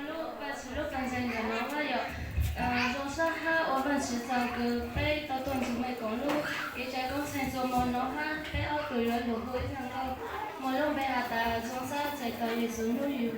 Lub Vajtswv lub pawg ntseeg ntawm no hab yog zoo sab hab ua Vajtswv tsaug kws peb tau tuaj nrug mej koom lub kev cai koob txheej txuas mo no hab peb ob tug yuav lug hu ib zag nkauj muaj lub npe has tas zoo sab txais tau Yexus nub yug.